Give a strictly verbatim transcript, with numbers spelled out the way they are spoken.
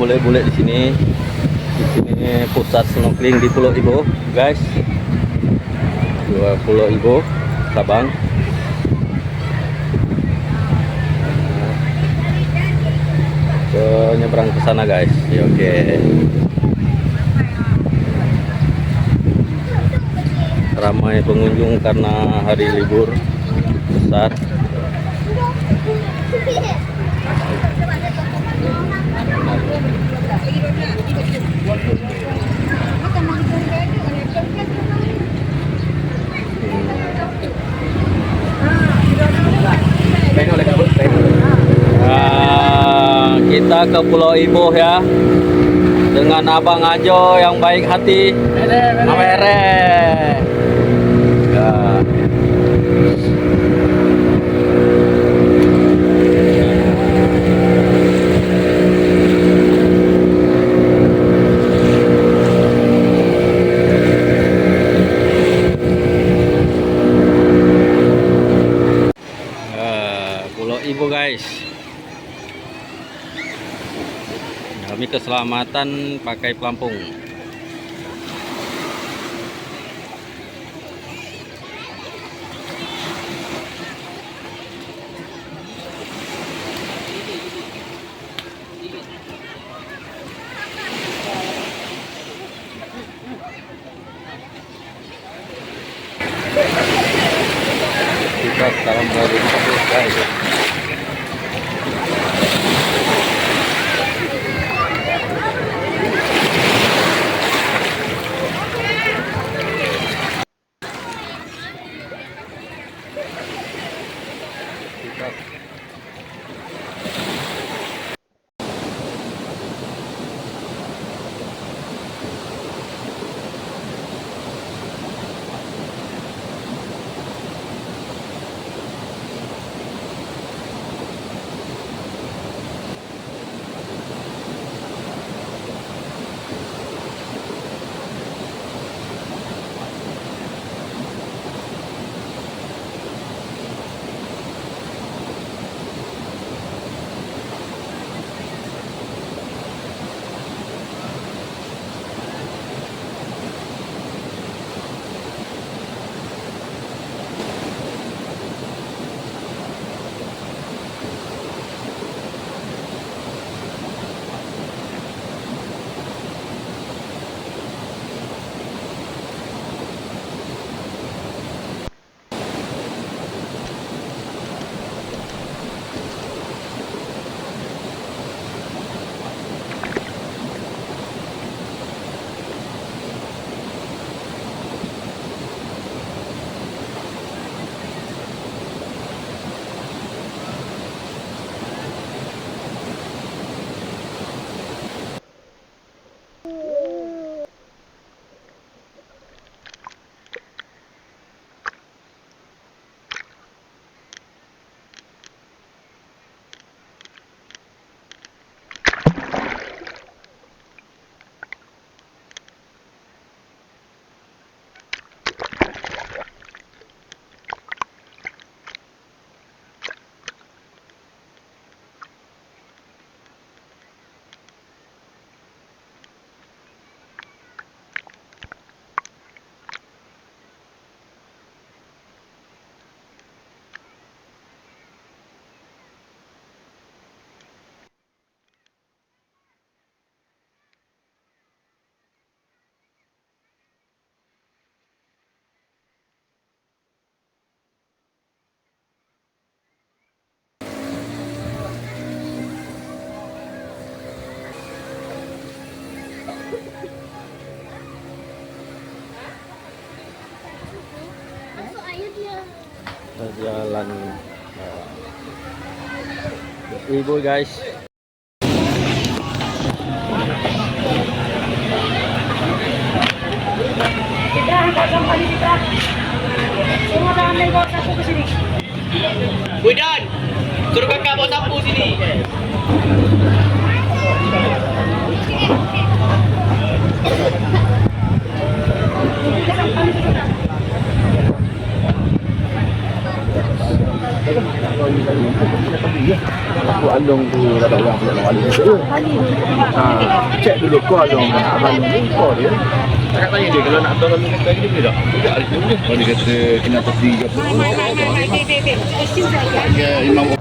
Boleh-boleh di sini. Di sini pusat snorkeling di Pulo Ibo, guys. Dua Pulo Ibo, Sabang. Ke nyebrang ke sana, guys. Ya, oke. Ramai pengunjung karena hari libur besar. Ah, kita ke Pulau Iboh ya, dengan Abang Ajo yang baik hati. Mereh. Ya. Ah, Pulau Iboh, guys. Demi keselamatan pakai pelampung. Kita sekarang berada di Kampung, guys. Jalan, eh, Ibu, guys. Kita angkat sampah di kita. Semua jangan main bawa sampah ke sini. Wih, Dan, suruh kakak bawa sapu sini. Aku Along tu ada orang pula nak balik. Ha, cek dulu ko Along. Along ni ko dia. Cakap tanya dia kalau nak tahu lalu kata dia boleh tak? Boleh, boleh. Kalau dia kata kena peti ke apa? Ya, Imam